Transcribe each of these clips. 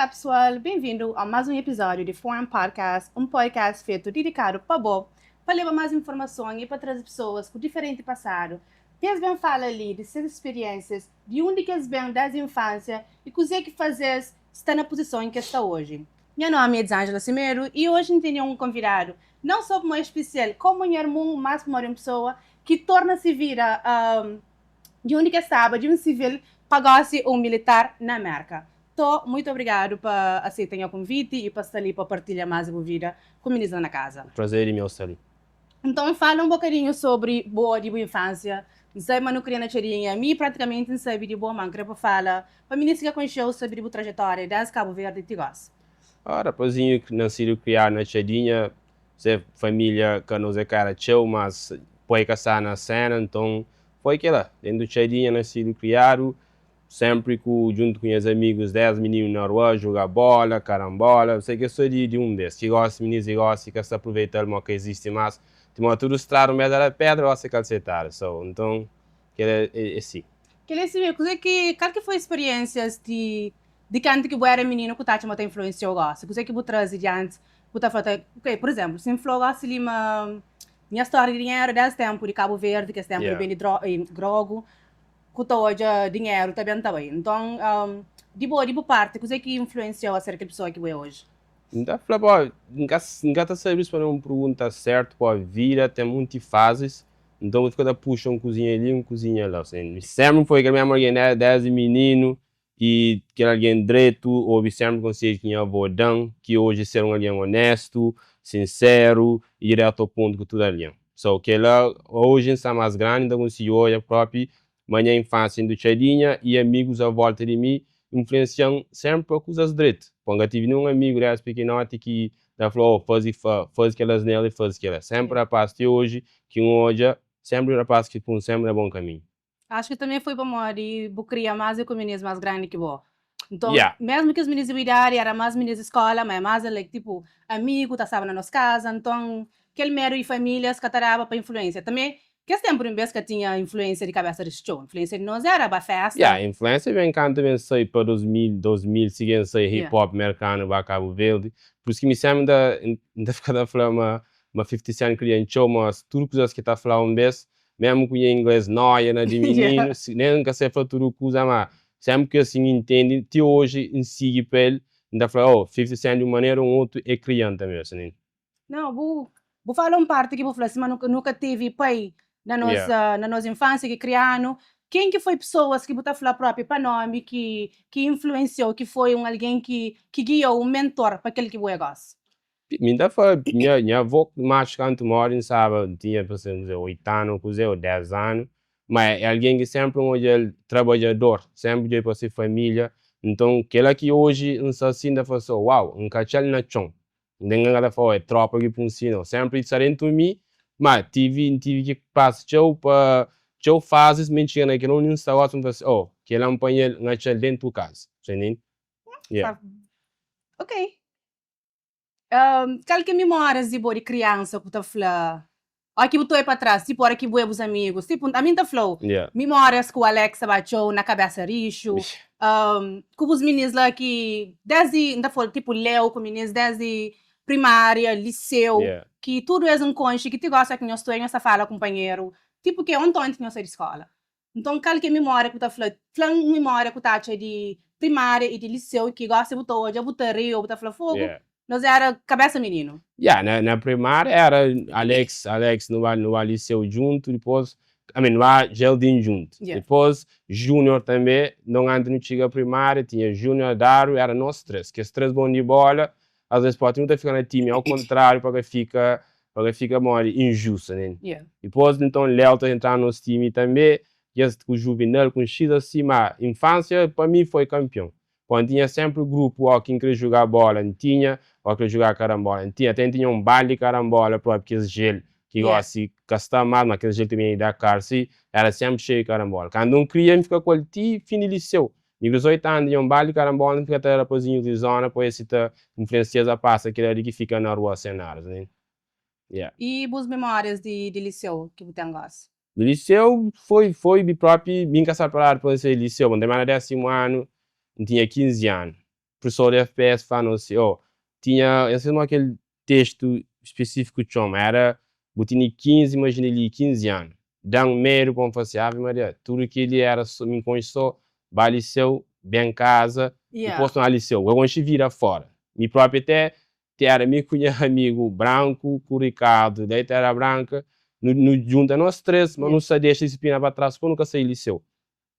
Olá pessoal, bem-vindo a mais um episódio de Forum Podcast, um podcast feito dedicado pa bo, pa leva mais informação e pa trazer pessoas com diferente passado. Que bem fala ali de suas experiências, de onde que eles vêm desde a infância e o que fazer está na posição em que está hoje. Meu nome é Desângela Semedo e hoje tenho um convidado, não só mais especial, como um irmão, mas como uma pessoa que torna-se vida um, de onde que estava, de um civil, pagou-se um militar na América. Tô muito obrigado por aceitar o convite e por estar ali para partilhar mais a vida com o na casa. Prazer é meu estar ali. Então, fala um bocadinho sobre boa de boa infância. Não sei, mas não queria na cheirinha. Mi praticamente não sabe de boa mãe, queria para falar. Para mim, se conheceu sobre a trajetória desde Cabo Verde e Tigos. Ora, rapazinho nascido e criado na Tchadinha, se família que não é cara tchau, mas foi casar na cena, então foi aquela, dentro do Tchadinha, nascido e criado, sempre com, junto com os amigos, 10 meninos na rua, jogar bola, carambola, sei que eu sou de, de um desses, que gosta, meninos e gosta, que se aproveita o que existe mais, tipo, tudo estrado, mas era pedra, ou se calcetar, so, então, que é, é, é assim. Queria saber, que, qual que foi a experiências de de canto que eu era menino que o Tati me influenciou gosta? O que que eu trazer de antes? Que tá falando, ok, por exemplo, se me falou assim, uma minha história de dinheiro desde tempo de Cabo Verde, que é tempo de vender drogo, que tá hoje dinheiro também tá bem. Então, um, de boa, de boa parte, o que que influenciou a ser aquela pessoa que eu é hoje? Então, fala, pô, nunca, nunca tá sabendo responder uma pergunta certa, pô, a vida tem muitas fases, então eu fico da puxa um cozinha ali, um cozinha lá, assim, sempre foi aquele mesmo alguém, né, desde menino, e que era alguém direito, ouvi sempre conselho que minha avó dão, que hoje ser um alguém honesto, sincero e direto ao ponto com tudo alguém. So, que ela hoje está mais grande, então consigo olhar próprio, minha infância em Tchadinha e amigos à volta de mim influenciam sempre para coisas direito. Quando eu tive um amigo desse pequenote que já falou, oh, faz, faz aquelas nela e faz aquela. Sempre rapaz de hoje, que um hoje, sempre rapaz que põe sempre no bom caminho. Acho que também foi para morrer, vou criar mais e com meninos mais grande que vou. Então, mesmo que os meninos de idade, era mais meninos de escola, mas mais like, tipo, amigo, tá estava na nossa casa, então, aquele mero e famílias que para influência. Também, que esse tempo em vez que tinha influência de cabeça de show, influência de nós era para festa. Yeah, influência vem quando também sei para 2000, 2000, seguinte sei hip hop americano para Cabo Verde. Por isso que me sempre da da ficar a falar uma uma 50 Cent cliente show, mas tudo que está a falar um vez, mesmo com inglês noia na de menino, nem nunca sei falar tudo coisa, mas sempre que assim entende, até hoje em sigue para ele, ainda fala, oh, 50 Cent de uma maneira ou outra é criança também, assim. Não, vou, vou falar um parte que vou falar assim, mas nunca, nunca teve pai na nossa, na nossa infância que criando. Quem que foi pessoas que botar falar próprio para nome, que, que influenciou, que foi um alguém que, que guiou, um mentor para aquele que você gosta? Minha foi minha minha avó mais canto mora sabe, tinha por exemplo 8 anos, coisa, ou 10 anos, mas é alguém que sempre um olha trabalhador, sempre olha para sua família. Então, aquela que hoje não se assim, da fala assim, uau, um cachorro na chão. Ninguém vai falar, é tropa que funciona. Sempre isso dentro de mim, mas tive, tive que passar tchau para tchau fases, me chega naquele não está ótimo, assim, oh, que ela apanha um cachorro dentro do casa, entende? Yeah. Ok. Um, qual que memórias de boa de criança que tá falando? Olha que botou aí para trás, tipo, hora que boa os amigos, tipo, a mim tá falou, memórias que o Alex baixou na cabeça rixo, um, com os meninos lá que, desde, ainda foi, tipo, leu com meninos desde primária, liceu, que tudo é um conche, que te gosta que nós estamos, essa fala companheiro, tipo, que ontem nós saímos de escola. Então, qual que é memória que tá falando? Falando memória que tá de primária e de liceu, que gosta de botar, já botar rio, botar fogo, nós era cabeça menino. Yeah, na, na primária era Alex, Alex no no liceu junto, depois, I mean, no jardim junto. Depois, Júnior também, não antes não chega a primária, tinha Júnior, Dário, era nós três, que os três bons de bola, às vezes pode não ficar no time, ao contrário, para que fica, para que fica mais injusto, né? Depois, então, Léo tá entrando no time também, e com o Juvenal, com X assim, mas infância, para mim, foi campeão. Quando tinha sempre o grupo, ó, quem queria jogar bola, não tinha, ou queria jogar carambola, não tinha. Até tinha um baile de carambola próprio, aquele gelo, que gosta de gastar mais, mas aquele gelo também da carce, era sempre cheio de carambola. Quando não queria, fica com ele, fim de liceu. E com 18 anos, tinha um baile de carambola, fica até rapazinho de zona, pois se tá influencia a passa, aquele ali que fica na rua sem nada, né? Yeah. E boas memórias de, de liceu que você tem gosto? De liceu foi, foi mi próprio, vim casar para para ser liceu, quando eu era décimo ano, tinha 15 anos. Professor di FPS fla-nu si, oh, tinha, N sai kel testu spesífiku txoma, era bu tene 15, imajina li, 15 anu. Da-m medu pa N fla si, Ave Maria, tudu kel-li era so, mi N konxe so ba liseu, ben kaza, dipôs torna liseu. N ka konxe vida fora. Mi propi te, te era mi ku nha amigu Branku ku Ricardo, daí Terra Branka, nu, nu djunta nos 3, ma nu sa dexa disiplina pa tras pa nu ka sai liseu.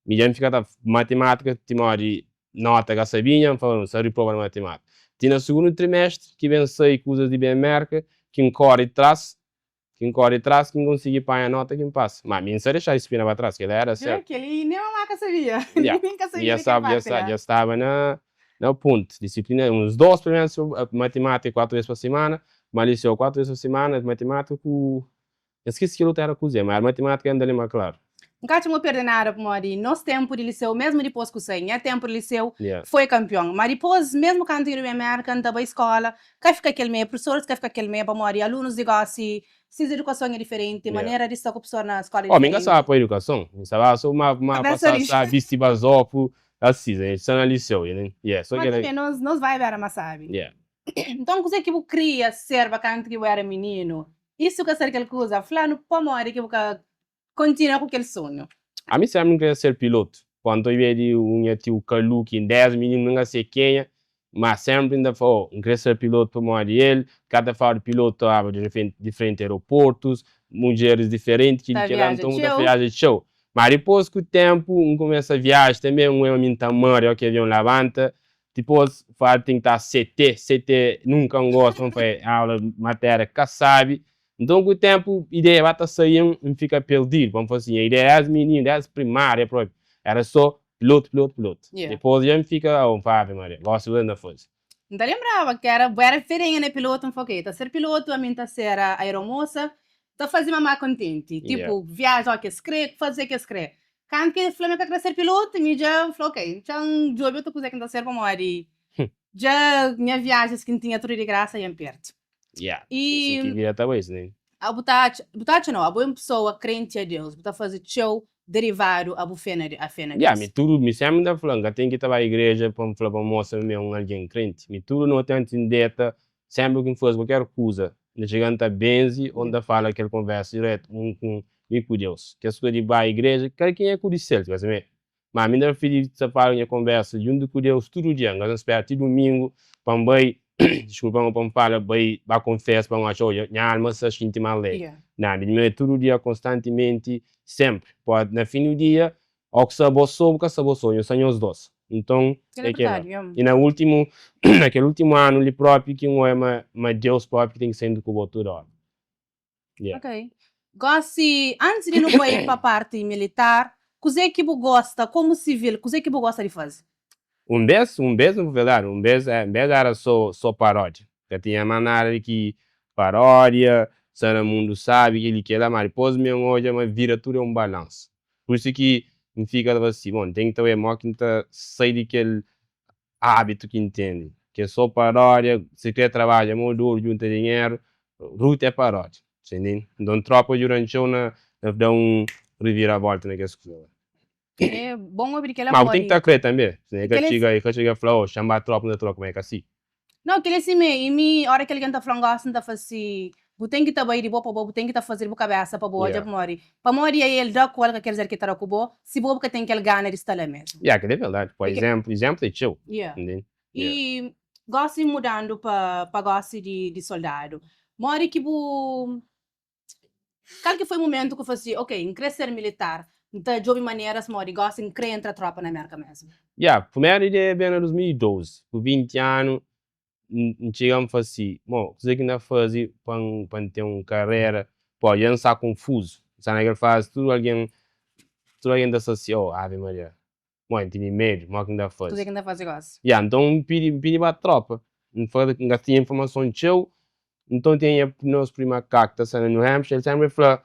Mi dja N fika ta matimátika ti modi nota ka sabinha, N fla, N sa riprova na matimátika. Ti na sugundu trimestri ki ben sai kuzas di ben Merka ki N kori tras, ki N kori tras ki N konsigi panha nota ki N pasa. Ma mi N sa dexa disiplina pa tras, kel-la era Jura sertu. kel-li nen mamá ka sabia, Ya, nen ka mi sabia dja di kel sa, dja parti sa, la. dja staba na na pontu. Disiplina, uns dos primerus matimátika 4 bes pa simana, ma liseu 4 bes pa simana, matimátika ku N skese kel otu éra kuzê, ma éra matimátika N ta lenbra klaru. N ka atxa ma perde nada pamodi nos tenpu di liseu, mesmu dipôs ku sai nha tenpu di liseu Yeah. foi kanpion. Ma dipôs, mesmu kantu N ben Merka, N ta bai skola, ka fika kel mê, prusoris ka fika kel mê pamodi alunus di gosi ses edukason é diferenti, Yeah. manera di sta ku prussor na skola é Oh, mi N ka staba diferenti. pa edukason, N staba so ma ma pa Kabesa sa rixu. sa bisti bazofu, asis, N sta na liseu, you know? Yeah, so Ma kel-la. tanbê nos nos vibe éra más sábi. Yeah. Nton, kuzê ki bu kria serba kantu ki bu éra mininu? I si bu ka ser kel kuza, fla-nu pamodi ki bu ka kontinua ku kel sonhu. Ami sénpri N kria ser pilotu. Kantu N bia di un nha tiu Kalu ki N dés mininu N ka se kenha, ma sénpri N ta fla, oh, N kria ser pilotu pamodi el ka ta fladu pilotu ta aba diferenti aeroportus, mudjeris diferenti, kel Ta i kel-la, viaja nton bu ta txeu. viaja txeu. Ma dipôs ku ténpu N kumesa viaja tanbê, N oia ma mi N ta mare óki avion labanta, Dipos fala ten ki ta CT, CT nunka N gosta, N fla aula matéria ka sabi. Nton ku ténpu ideia ba ta sai-m, N fika perdidu. Pa N fla si, nha ideia désdi mininu, désdi primária propi, éra sô pilotu, pilotu, pilotu. Dipos dja N fika, oh, N fla, Ave Maria, gosi kuzê N ta faze? N ta lenbraba ki era, bu era ferinha na pilotu, N fla, ok, ta ser pilotu, ami N ta ser aeromosa, ta faze mamá kontenti. Tipu, viaja óki es kre, faze ki es kre. Kantu ki el fla ma el ka kre ser pilotu, mi dja N fla, ok, dja N djobe otu kuza ki N ta ser pamodi dja nha viajens ki N tinha tudu di grasa dja N perde. Yeah, I si ki vida ta bai si ne? bu ta atxa, bu ta atxa nau, abo é un pesoa krenti a Deus, bu ta faze txeu derivadu a bu fé na a fé na Yeah, Deus. mi tudu, mi senpri N ta fla, N ka ten ki ta bai igreja pa N fla pa N mostra ma mi é un algen krenti. Mi tudu noti antis di N deta, Senpri ki N faze kualker kuza, N ta txiga N ta benze ô N ta fala kel konversa diretu un ku mi ku Deus. Kes kuza di bai igreja, kada kenha ku di sel, tipo asi mé. Ma mi N ta prifiri ta fala nha konversa djuntu ku Deus tudu dia. N ka ta spera ti dumingu pa N bai, diskulpa-m, pa N fala bai ba konfesa pa N atxa, oh, nha alma sta xinti mal lei. Na, mi di mi é tudu dia, konstantimenti, senpri. Pode na fin di dia Ó ku sta bo so, bu ka sta bo so, nhos sta nhos dos. Nton, Kel é é kel-la. verdadi, yeah. I na últimu, na kel últimu anu li própi ki N oia ma, ma Deus própi ki ten ki senta ku bo tudu óra. Yeah. Ok. Gósi, antis di nu bai pa parti militar, kuzê ki bu gosta, komu sivil, kuzê ki bu gosta di faze? Un bês, un bês, N verdadi, un bês, un bês éra sô, sô paródia. Ka tinha más nada di ki paródia, sta na mundu sábi, kel-li, kel-la, má dipôs mi N odja ma vida tudu é un balansu. Pur isu ki N fika ta fla si, bon, N ten ki ta oia modi ki N ta sai di kel ábitu ki N tene, ki é sô paródia, si krê trabadja mô duru, djunta dinheru, ruta é paródia, sa intende? Nton trópa djuda-m txeu na da un reviravolta na kes kuza la. É bon obi di kel-la Ma bu ten ki pamodi ta krê tanbê, si e ka kel-la é txiga, e ka txiga fla, oh, xa-m ba trópa, N ta troka, ma é ka si. Nau, kel-li é simé. I mi, óra ki algen ta fla-m gósi, N ta fla si, Bu ten ki ta bai di bo pa bo, bu ten ki ta faze di bu kabésa pa bo odja pamodi. Pamodi a el da ku el ka ker dizer ki ta da ku bo, si bo bu ka ten kel gana di sta la mésmu. Ya, kel-li é verdadi. Pa izénplu, izénplu é txeu. Ya. Ntende? Ya. I gósi mudandu pa pa gósi di di soldadu, modi ki bu Kal ki foi mumentu ku fla si, ok, N kre ser militar, N ta djobe maneras modi gosi N kre entra tropa na Merka mesmu? Ya, primeru ideia ben na 2012, ku 20 anu, N txiga N fla si, bon, kuze ki N ta faze pa N pa N ten un karera? Pó, dja N sta konfuzu, N sta na kel fazi tudu algen tudu algen ta sta si, oh, ave Maria, Mo, N tene medu, mo ki N ta Kuze faze? ki N ta faze gosi? Ya, nton N pidi, N pidi ba tropa. N fla, N ka tinha informason txeu, nton tinha nha nos prima Ká ki ta sta na New Hampshire, el senpri fla,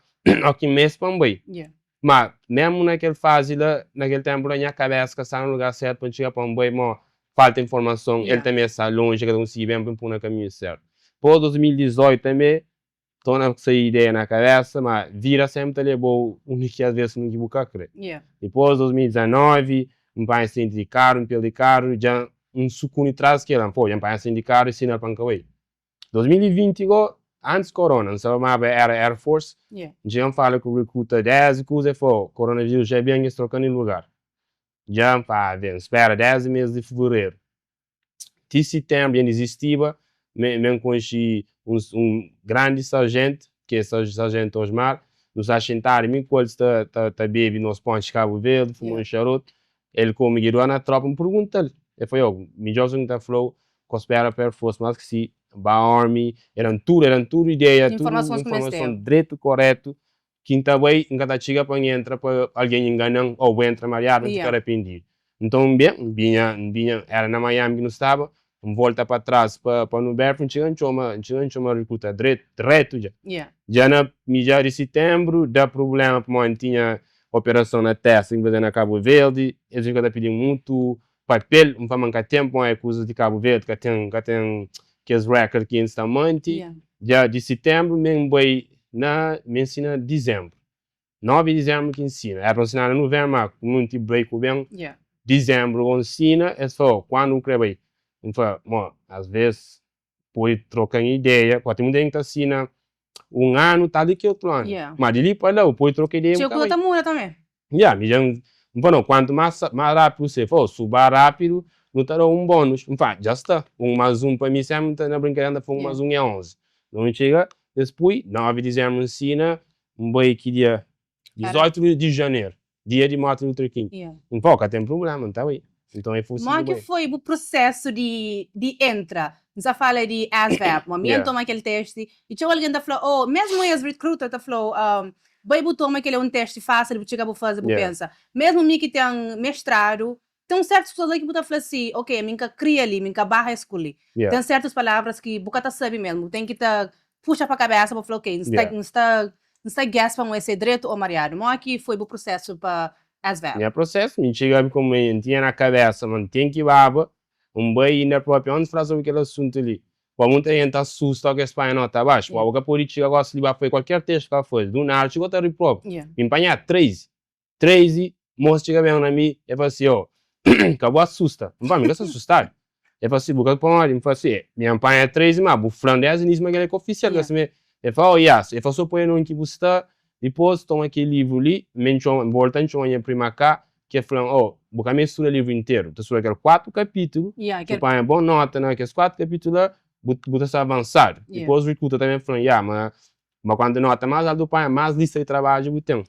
Óki N meste pa N bai. Ya. Ma, mésmu na kel fazi la, na kel ténpu la, nha kabésa ka sta na lugar sértu pa N txiga pa N bai, mo, falta informason, el Ya. tanbê sta lonji, el ka ta konsigi ben pa N pô na kaminhu sértu. Pôs 2018 tanbê, Torna ku se ideia na kabesa ma vida senpri ta leba-u undi ki asves nunki bu ka kre. Dipos 2019 N panha asidenti di karu, N perdi karu, dja N sukundi tras kel-la, N fla, dja N panha sindikadu e sinal pa N ka bai. 2020 go, antis korona, N staba maba era Air Force, N txiga N fala ku recruiter désdi kuza, el fla, koronavirus dja ben, es troka-nu di lugar. Dja N fla, ah, ben, N spera désdi mes di fevereru ti sitenbru dja N dizistiba, mi N konxi un grandi sarjent, ki é sarjent Osmar, nu sta xintadu mi ku el sta ta bebe nos ponche Cabo Verde, fuma un xarutu, El kome dja dua na tropa, N pergunta-l, el fla, Yo, midjor su ki N ta fla-u, ka spera pa Air Force mas ki si, ba Army, el da-m tudu, el da-m tudu ideia, tudu informason dretu, koretu, ki N ta bai, N ka ta txiga pa N entra pa algen ingana-m, oh, bu entra mariadu, N fika rapendidu. Nton, N ben, N binha, N binha, era na Miami ki nu staba, N volta pa tras pa pa New Bedford, N txiga N txoma, N txiga N txoma rikruta dretu, dretu dja. Dja na midja di sitenbru da prubléma pamodi N tinha operason na testa ki N faze na Kabu Verdi, es fika ta pidi-m mutu papel, N fla ma N ka ten pamodi kuzas di Kabu Verdi ka ten ka ten kes record ki N sta manti. Dja di sitenbru mi N bai na mi N sina dizenbru. 9 di dizembru ki nsina, era pa nsina na nuvembru ma ku munti break ku ben, dizembru bo nsina, es fla oh kuandu bu kre bai? N fla mo as ves podi troka un ideia, pabia ten munti algen ki ta sina un anu tal di ki otru anu, ma di li pa la bu podi troka ideia bu ka bai. Ya, mi dja N fla no kuantu mas rapidu se fla oh su ba rapidu nu ta dau un bonus, N fla dja sta, un mas un pa mi sempri na brinkadera N ta fla un mas un e 11, nu txiga es pui 9 di dizembru nsina N bai ki dia 18 di janeru, dia di Martin Luther King. N fla, oh, ka ten prubléma, N ta bai. Nton e fossi Modi ki foi bu prusésu di di entra? N sa fala di ASVAB, ma mi N toma kel testi i txeu algen ta fla, oh, mésmu es recruiter ta fla-u, bai bu toma kel é un testi fásil, bu txiga bu faze, bu pensa. Mésmu mi ki ten mestradu, Ten un sertus kuzas la ki bu ta fla si, ok, mi N ka kria li, mi N ka baha es ku li. Ten sertus palavras ki bu ka ta sabi mesmu, bu ten ki ta puxa pa kabesa pa fla, ok, N sta, N sta, N sta guess pa N oe si é dretu o mariadu. Modi ki foi bu prusesu pa ASVAB? Nha prusesu, mi txiga mi komu N tinha na kabesa ma N ten ki baba, N bai inda propi antis fla sobri kel asuntu li. Pa munta jenti ta asusta ku es panha nota baxu, pa bu ka podi txiga gosi li ba faze kualker testu ka faze, du nada txiga ta ri propi. Mi N panha 13. Tracy, Mos txiga ben na mi, el fla si, Oh, ka bu asusta. N fla, Mi ka sta asustadu. El fla si, Bu ka pamodi? N fla si, Mi N panha Tracy, ma bu fla-m desdi inísiu ma kel-la é ka ofisial, ka simé? El fla, Oh, yes. El fla, So poi na undi ki bu sta, dipôs toma kel livru li. Mi N txoma, N volta N txoma nha prima ka, ki el fla-m, Oh, bu ka meste studa livru interu, bu ta studa kel kuatu kapítulu, si bu panha bon nota na kes kuatu kapítulu la, bu bu ta sta avansadu. Dipôs rikruta tanbê fla-m, Ya, ma Ma kuantu nota más altu bu panha, más lista di trabadju bu ten.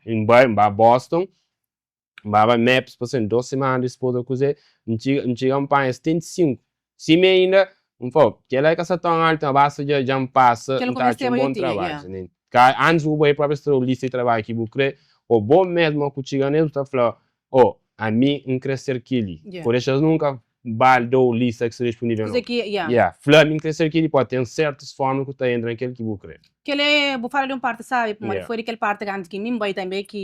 N bai, N ba Boston, N baba MEPS pa sen dos simana dispôs ô kuzê, N txiga, N txiga N panha 75. Sima inda, N fla, kel-la ka sta ton altu, ma basta dja, dja N pasa, N ta atxa un bon trabadju. Ka antis bu bai própi es ta da-u lista di trabadju ki bu krê, ô bo mésmu ku txiga nes bu ta fla, Ô, ami N krê ser kel-li. Ka dexa-s nunka ba da-u lista ki sta dispunível Kuzê ki, yeah. Yeah, fla mi N krê ser kel-li, pode ten sertus forma ku ta entra na kel ki bu krê. Kel é, bu fala di un parti sabi, pamodi foi di kel parti kantu ki mi N bai tanbe ki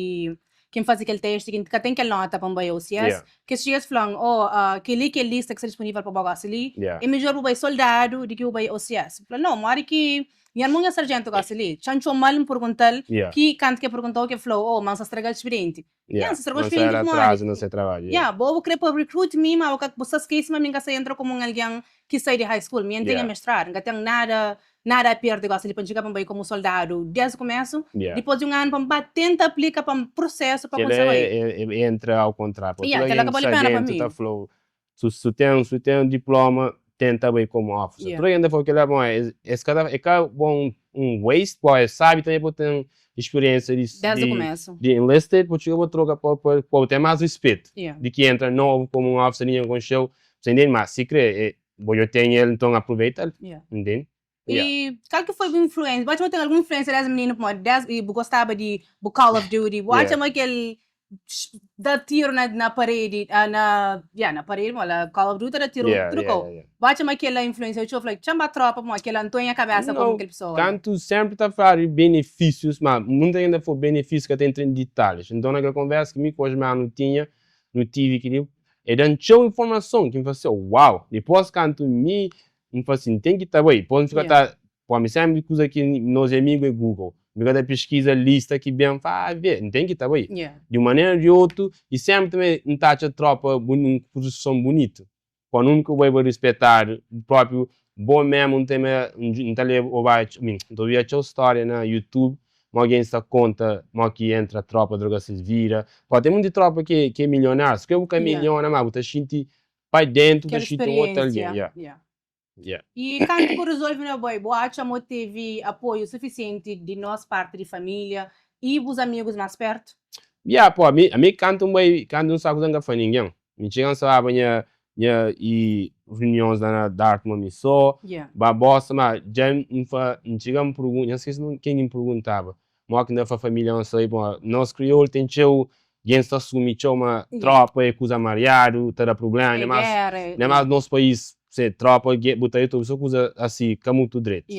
ki N faze kel testi ki N ka ten kel nota pa N bai OCS, kes dias fla-m, oh, kel-li ki é lista ki sta dispunível pa bo gosi li, é midjor bu bai soldadu di ki bu bai OCS. N fla, no, modi ki nha armun é sarjentu gosi li? Txa N txoma-l, N pergunta-l, ki kantu ki el pergunta-u ki el fla-u, oh, ma N sta straga-l spirienti. Yeah, Yeah, se ma sa era atrazu na se trabadju, yeah. Yeah, bo bu kre pa recruit mi, ma bu ka bu sta skese ma mi N ka sa entra komu un algen ki sai di high school. Mi N ten nha mestradu, N ka ten nada nada a perde gosi li pa N txiga pa N bai komu soldadu desdi kumesu. Dipos di un anu pa N ba tenta aplika pa N prusesu pa Kel konsigi bai. é é entra au kontráriu, pa Yeah, tudu kel la algen ka ki bali sta pena pa dentu mi. ta fla-u Su su ten su ten diploma tenta bai komu officer. Yeah. Tudu algen ta fla kel-la bon es es ka ta é ka bon un waste poi es sabi tanbe pa ten spiriensia di Desdi di kumesu. di enlisted pa txiga pa troka pa pa pa bu ten mas rispetu Yeah. di ki entra novu komu un officer ningen konxeu sa intende ma si kre e bo dja ten el nton aproveita-l Yeah. intende Yeah. I kal ki foi bu influensia? Bu atxa ma ten algun influensia des mininu pamodi des i bu gostaba di bu Call of Duty bu atxa Yeah. ma kel da tiru na na paredi na yeah na paredi mo la Call of Duty ta da tiru Yeah, tudu yeah, kau yeah, yeah. bu atxa ma kel-la influensia txeu fla txa-m ba tropa pamodi kel-la nton nha kabesa komu Nau, kel pesoa la. kantu senpri ta fladu di benefisius ma munta algen ta fla benefisius ka ta entra en ditalis nton na kel konversa ki mi ku Osmar nu tinha nu tivi ki e da-m txeu informason ki N fla si uau dipos kantu mi N fla si, N ten ki ta bai. Dipôs N fika ta pô mi sénpri kuza ki nos amigu é Google. N fika ta piskiza lista ki ben, N fla, ah, vê, N ten ki ta bai. Di un manera o di otu, i sénpri tanbê N ta atxa trópa un puzison bunitu. Pa nunde ku bai, bo rispetadu propi bo mesmu. N ten N ta leba o bai N ta obi txeu storia na YouTube mo algen sta konta mo ki entra tropa, droga ses vida. Po, ten munti tropa ki é milionáriu. Si bu ka miliona, ma bu ta xinti pa dentu, bu ta Kel xinti un otu algen. Speriênsia. Yeah. Yeah. Yeah. I kantu bu rezolve na bai, bu atxa mo tevi apoiu sufisienti di nos parti di família i bus amigus más pertu? Yeah, po, ami kantu N bai, kantu N sa kuza, N ka fla ningen. Mi txiga, N staba nha i runions la na Dartmouth mi so ba Boston, ma dja N fla, N txiga, N purgunta, dja N skese ken ki N purguntaba, mo ki N ta fla familia ma N sai, pamodi nos kriolu ten txeu gentis ta asumi txeu ma tropa é kuza mariadu, ta da prubléma, É ainda más géra. Ainda más nos país, se tropa bu ta obi so kuza asi ka mutu dretu.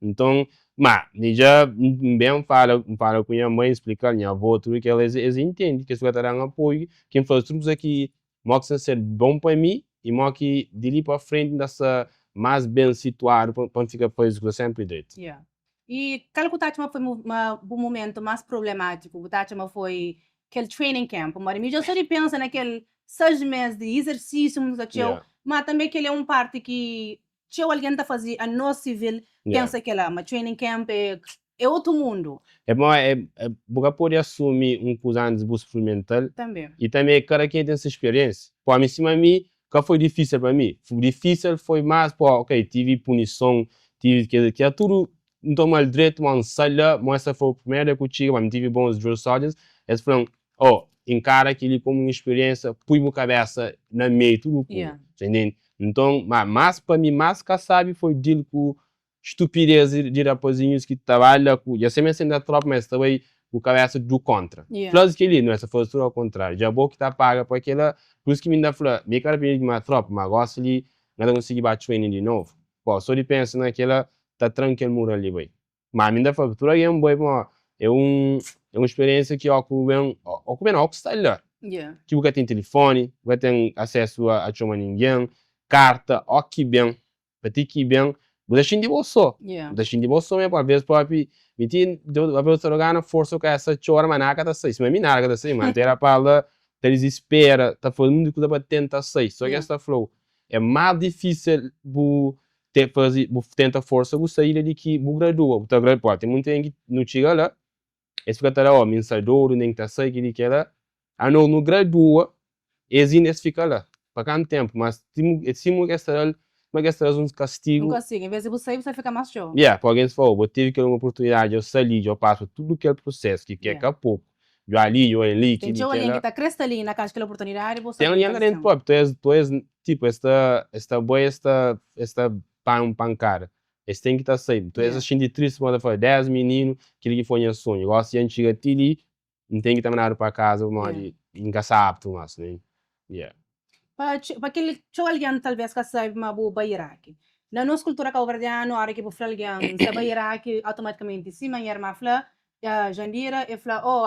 Nton, ma mi dja N ben fala, N fala ku nha mai, N splika-l, nha avó, tudu kel, es intende, ki es fika ta da-m apoiu, ki N faze tudu kuza ki mo ki sta ser bon pa mi i mo ki di li pa frenti N ta sta más ben situadu pa N fika faze kuza sénpri dretu. Yeah. I kal ku ta atxa ma foi ma bu mumentu más problemátiku? Bu ta atxa ma foi kel training camp? Pamodi mi dja sô di pensa na kel 6 mês di izersísiu, mutu ta txeu, má tanbê kel é un parti ki txeu algen ta faze anos sivil pensa kel-la, ma training camp é otu mundu. É pamodi bu ka pode asumi un kuza antis bu sprimenta-l. Tanbê. I tanbê kada kenha ten se speriénsia. Pô, ami sima mi, ka foi difísil pa mi. Difísil foi más, pô, ok, tive punison, tive kel ki tudu, N toma-l dretu, ma N sai la, ma esa foi primeru dia ku txiga, ma N tive bons drill sergeants, es fla-m, Oh, inkara kel-li komu un speriénsia, pui bu kabésa na meiu tudu kuza. Ta intende? Nton, ma más pa mi, más ka sabi foi deal ku stupidez di rapazinhus ki ta bai la ku, dja sema es ten da tropa, ma es ta bai ku kabésa du kontra. Fla-s kel-li, no, es ta faze tudu ao kontráriu. Dja bo ki ta paga pa kel-la. Pur isu ki mi N ta fla, mi ka rapende di ma tropa, ma gósi li N ka ta konsigi ba training di novu. Po, so di pensa na kel-la ta tra-m kel mural li bai. Ma mi N ta fla pa tudu algen bai, pamodi é un speriénsia ki ó ku ben, ó ku ben, ó ku sta la, ki bu ka ten tilifoni, bu ka ten asesu a txoma ningen, karta, ó ki ben, pa ti ki ben, bu ta xinti bo so, bu ta xinti bo so mé, pa ves propi, mi ti, aves ta gana forsa ku esa txora, ma nada ka ta sai, sima mi nada ka ta sai, ma N ta era pa la, ta dizispera, ta faze munti kuza pa tenta sai, so ki es ta fla-u, é más difísil bu te faze, bu tenta forsa bu saída di ki bu gradua, bu ta gradua, ten munti algen ki nu txiga la, es fika ta da, oh, mi N sta dodu, nen ki ta sai, kel-li, kel-la, anos nu gradua, es inda es fika la, pa kantu ténpu, mas sima ki es ta da-l, sima ki es ta da-s uns kastigu. Un kastigu, envês di bu sai, bu sta fika más txeu. Yeah, pa algen fla, oh, bo tevi kel un oportunidadi, dja sta li, dja pasa tudu kel prusésu ki ke ka poku, dja ali, dja li, Ten kel-li, txeu algen kel-la. ki ta kre sta li na kanxa kel oportunidadi, bu sta Ten algen fika la li déntu sen. própi, tu es, tu es, tipu, es ta bai, es ta panha un pankada, es ten ki ta sai. Tu es ta xinti tristi pamodi ta fla, 10 mininu, kel-li ki foi nha sonhu, gósi dja N txiga ti li, N ten ki ta mandadu pa kaza pamodi N ka sta aptu más, ne? Yeah. Pa kel txeu algen talvês ka sabe ma bu bai Iraki. Na nos kultura kabuverdianu, óra ki bu fla algen N sta bai Iraki, automaticamenti, sima nha irma fla, Jandira, e fla, oh,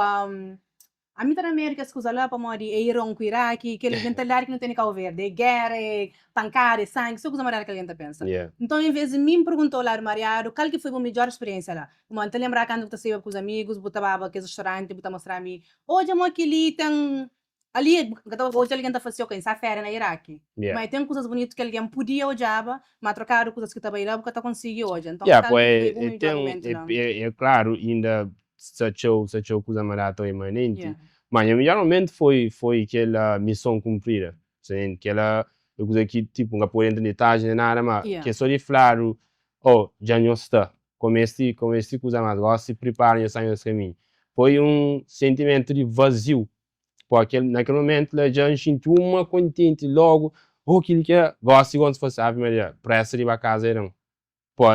ami ta da medu kes kuza la pamodi é Iron ku Iraki, kel mentalidadi ki nu ten di Kabu Verdi, é géra, é pankada, é sangi, so kuza mariadu ki algen ta pensa. Nton, envês di mi N pergunta-u ladu mariadu, kal ki foi bu midjór spiriénsia la? Pamodi N ta lenbra kantu bu ta saiba ku bus amigus, bu ta baba kes restauranti, bu ta mostra-mi, odja mo kel-li ten ali, N ka ta odja algen ta fla si, ok, N sta féria na Iraki. Ma ten kuzas bunitu ki algen podia odjaba, ma trokadu kuzas ki ta bai la, bu ka ta konsigi odja. Nton, Yeah, kal po ki é, foi bu é midjór ten, mumentu é, la? é klaru, inda sta txeu, sta txeu kuza ma data imanenti. Ma nha midjór mumentu foi kel mison kunprida. Kel-la é kuza ki, tipu, N ka pode entra na detalhi nen nada, ma ke so di fladu, oh, dja nhos sta ku este kuza más, gósi pripara nhos sta nhos kaminhu. Foi un sentimentu di vaziu. Po, na kel mumentu la dja N xinti uma kontenti logu, oh, kel-li ki é, gósi gosi fla si, Ave Maria, presa di ba kaza é dan. Po,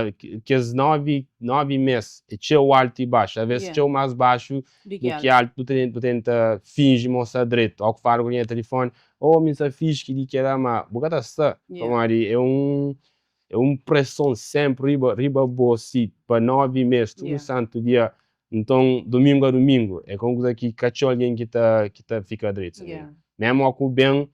kes 9 mês é txeu altu i baxu, às vezes txeu más baxu Di du ki ki altu. Altu. Bu tenta finji ma bu sta dretu, ó ku fala ku algen na telefoni, oh, mi sta fixi, kel-li, kel-la, ma bu ka ta sta, pamodi é un preson sénpri riba bo si pa 9 mês, tudu santu dia. Nton, dumingu a dumingu, é ka un kuza ki ka txeu algen ki ta fika dretu. Mésmu ó ku ben,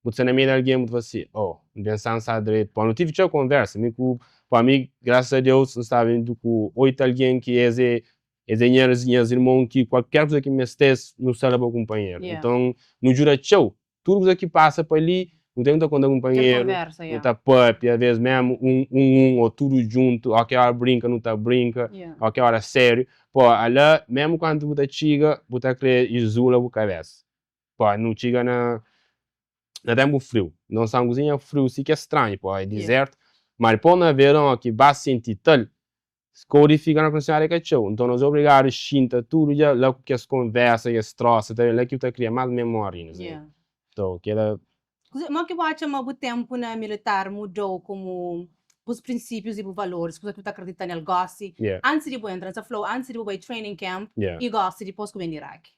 bu sta na meiu di algen, bu ta fla si, oh, N pensa N sta dretu. Po, nu tive txeu konversa, mi ku, po, mi, grasas a Deus, N staba dentru ku oitu algen ki es é nhas irmon ki kualker kuza ki meste-s, nu sta la pa kunpanheru. Nton, nu djuda txeu. Tudu kuza ki pasa pa li, Nu ten nu ta konta kunpanheru, nu ta papia, aves memu un un o tudu djuntu, o ki ora brinka nu ta brinka, o ki ora sériu. Po, ala memu kantu bu ta txiga bu ta kre izula bu kabesa. Po, nu txiga na na tenpu friu, nton sta un kuzinha friu si ki é stranhu, po, é dizertu. Ma dipos na veron o ki ba sinti tal, Kou di fika na kondisionadu é ka txeu, nton nos é obrigadu xinta tudu dia la ku kes konversa, kes trosa ta ben la ki bu ta kria más memória inda sabe. Nton kela. Kuzê, mo ki bu atxa ma bu tenpu na militar mudou komu bus prinsípius i bu valoris, kuza ki bu ta akredita nel gósi, antis di bu entra, N sta fla-u antis di bu bai training camp i gósi dipôs ku ben di Iraki?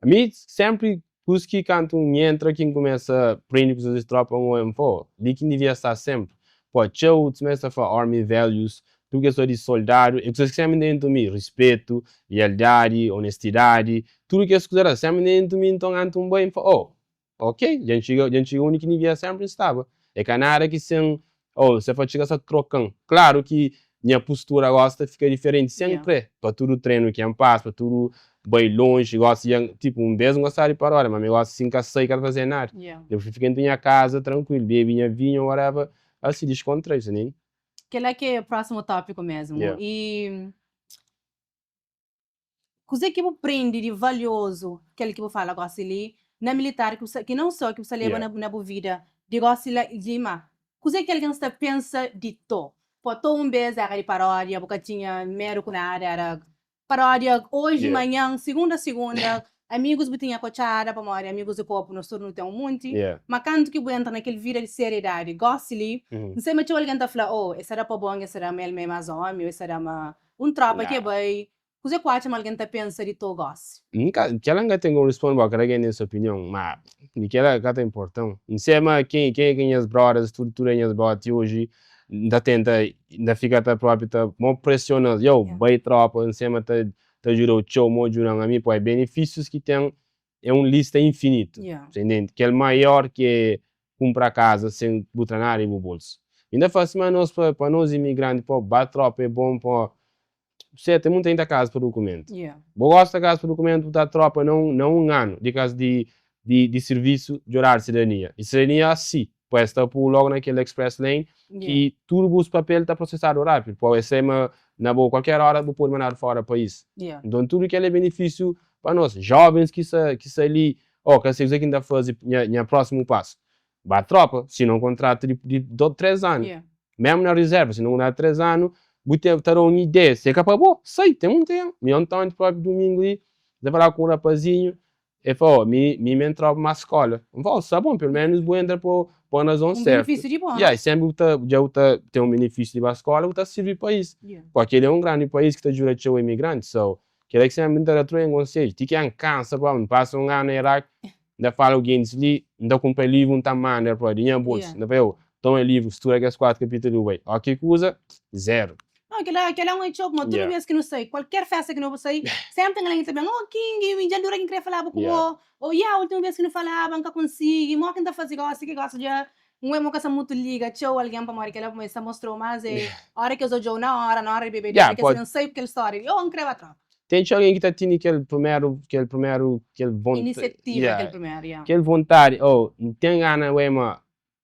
Ami sempri kuz ki kantu N entra ki N kumesa prende kuzas di tropa N oia N fla oh li ki N divia sta sempri. Po txeu sima es ta fla army values tudu kes kuzas di soldadu e kuzas ki sempri N dentu mi, rispetu, lealdadi, onestidadi, tudu kes kuza la sempri N dentu mi nton antu N bai N fla oh Ok, dja N txiga, dja N txiga undi ki N devia sénpri N staba. É ka nada ki sen, oh, se fa txiga sa troka-m. Klaru ki nha pustura gósi ta fika diferenti sen N kre, pa tudu trenu ki N pasa, pa tudu bai lonji. Gósi dja N, tipu, un bês N gostaba di paródia, ma mi gósi si N ka sai ka ta faze nada. Dja N fika dentu nha kaza trankuilu, bebe nha vinhu, whatever, asi diskontraiu, sa ntende? Kel-la ki é prósimu tópiku mésmu. I Kuzê ki bu prende di valiozu, kel ki bu fala gósi li, na militar ki bu sta, ki non sô ki bu sta leba na na bu vida di gósi la li, má kuzê ki algen sta pensa di to? Pô, to un bês éra di paródia, bu ka tinha medu ku nada, éra paródia oji, manhan, sigunda sigunda, amigus bu tinha kotxada pamodi amigus di korpu nos tudu nu ten un munti, má kantu ki bu entra na kel vida di seriedadi gósi li, N sai ma txeu algen ta fla, oh, es ta da pa bon, es ta da ma el ma é más ómi, ô es ta da ma Un tropa ke bai, kuze ku atxa ma algen ta pensa di to gosi? N ka, kela N ka ten komu risponde bo, kada ken ten se opinion, ma di kela ka ta importa-m. N se ma ken ken ki nhas brothers, tudu tudu é nhas brother ti oji, N ta tenta, N ta fika ta propi ta mo presiona-s, yow, bai tropa, N se ma ta ta djuda-u txeu, mo djuda-m ami, poi benefisius ki ten é un lista infinitu, ta intende? Kel maior ki é kunpra kaza sen bu tra nada di bu bolsu. Inda fla sima nos pa nos imigranti pa ba tropa é bon pa se ten munta inda kaza pa dukumentu. Bo gosta kaza pa dukumentu bu ta tropa na un na un anu di kaza di di sirvisu di oradu sidadania. I sidadania asi pa es ta pui logu na kel express lane ki tudu bus papel ta prosesadu rapidu pa es sai ma na bo kualker ora bu podi mandadu fora pais. Nton tudu kel é benefisiu Pa nos, jovens ki sta ki sta li, oh, ka sei kuze ki N ta faze nha nha prósimu pasu. Ba tropa, sina un kontratu di di do três anu. Yeah. Mésmu na rizérva, sina un kontratu di três anu, bu ten ta da un ideia. Si é ka pa bo, sai, ten munti algen. Mi ontonti própi dumingu li, N ta falaba ku un rapazinhu, el fla, oh, mi mi mi N tropa más skóla. N fla, oh, sta bon, pelu ménus bu entra pa pa un razon Un sértu. benefísiu di bo. Yeah, i sénpri bu ta dja bu ta ten un benefísiu di ba skóla, bu ta sirbi país. Yeah. Purki el é un grandi país ki ta djuda txeu imigranti, so Kel-la ki sénpri N ta da tru en konsedju. Ti ki N kansa, pa N pasa un anu na Irak, N ta fala ku gentis li, N ta kunpra livru, N ta manda pa di nha bolsu. N ta fla, eu, toma livru, studa kes 4 kapítulu li, bu bai. Ó ki kuza, zeru. Não, kel-la, kel-la é un txeu, pamodi tudu bês ki nu sai, kualker festa ki nu sai, sénpri ten algen ki ta ben, oh King, mi dja dura ki N kre falaba ku bo, ô ya, últimu bês ki nu falaba N ka konsigi, modi ki N ta faze gósi, ki gósi dja Un é mo ka sa mutu liga txeu algen pamodi kela pamodi sta mostrou mas é ora ki es odjou na ora na ora di bebe Ya, ki es pode. ben sai ku kel storia di oh N kre ba tropa. Ten txeu algen ki ta tini kel primeru kel primeru kel von Inisiativa ya kel primeru ya. kel vontadi oh N ten gana bai ma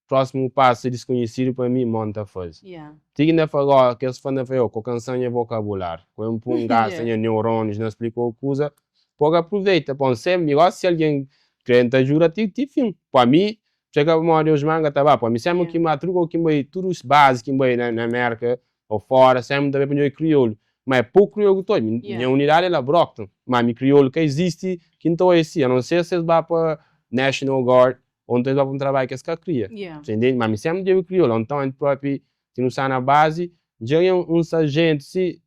prósimu pasu é diskonhesidu pa mi mo N ta faze. Ya. Ti ki N ta fla go kes fã ta fla yo ko kansa nha vokabuláriu ko N pun gasta Ya. nha neurónius na splika kuza pô ka aproveita pô N sempre mi gosi si algen kre N ta djuda ti ti fin pa mi Txeka pamodi os manga ta ba pa mi sempri ki ma tudu kau ki bai tudu base ki bai na merka ou fora sempri ta bai pa djobe kriolu ma é poku kriolu ki ta odja nha unidadi é la Brockton ma mi kriolu ka izisti ki nta odja si a non ser si es ba pa national guard ou nton es ba pa un trabadju ki es ka kria ta intende ma mi sempri djobe kriolu anton propi ki nu sta na base dja un sargentu si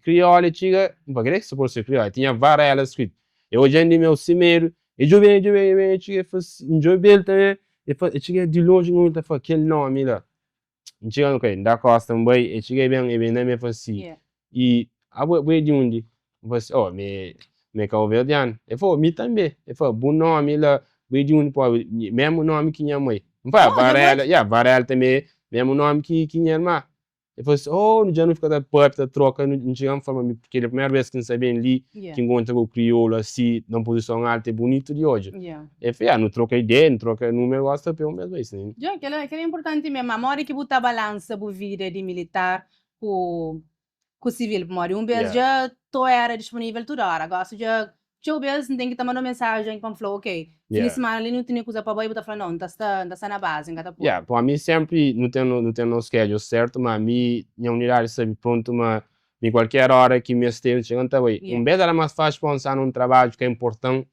Kriol e txiga, N pa kre ki supostu ser kriol, tinha Varela skritu. E odja-m di meu simedu, e djobe-m, e djobe-m, e djobe-m, e txiga e fla si, N djobe-l tanbe, e fla, e txiga di lonji N obi-l ta fla kel nomi la. N txiga N kai, N da kosta N bai, e txiga e ben, e ben na mi e fla si, I abo bo é di undi? N fla si, Oh, mi é, mi é kauverdianu. E fla, Oh, mi tanbe. E fla, Bu nomi la, bo é di undi? Poi, mesmu nomi ki nha mai. N fla, Varela, ya, Varela tanbe é mesmu nomi ki nha irma. El fla si, oh, dja nu fika ta papia, ta troka, nu txiga N fla ma mi, kel é primeru bes ki N sta ben li, ki N nkontra ku kriolu asi, na un puzison altu, é bunitu di odja. El fla, ya, nu troka ideia, nu troka numeru, gosi ta papia un bes bai si. Dja, kel-la é inpurtanti mê, ma modi ki bu ta balansa bu vida di militar ku ku sivil? Pamodi un bes dja to era disponível tudu óra, gosi dja Txeu bês N ten ki ta manda un mensajen pa N fla-u, ok, fin di simana li nu tene kuza pa bai, bu ta fla, nau, N ta sta, N ta sta na bazi, N ka ta pode. Yeah, pa mi sempri nu ten nu ten nos schedule sertu, ma mi nha unidadi sabi prontu ma mi kualker ora ki meste N txiga N ta bai. Un bês era mas faxi pa N sta nun trabadju ka inportan,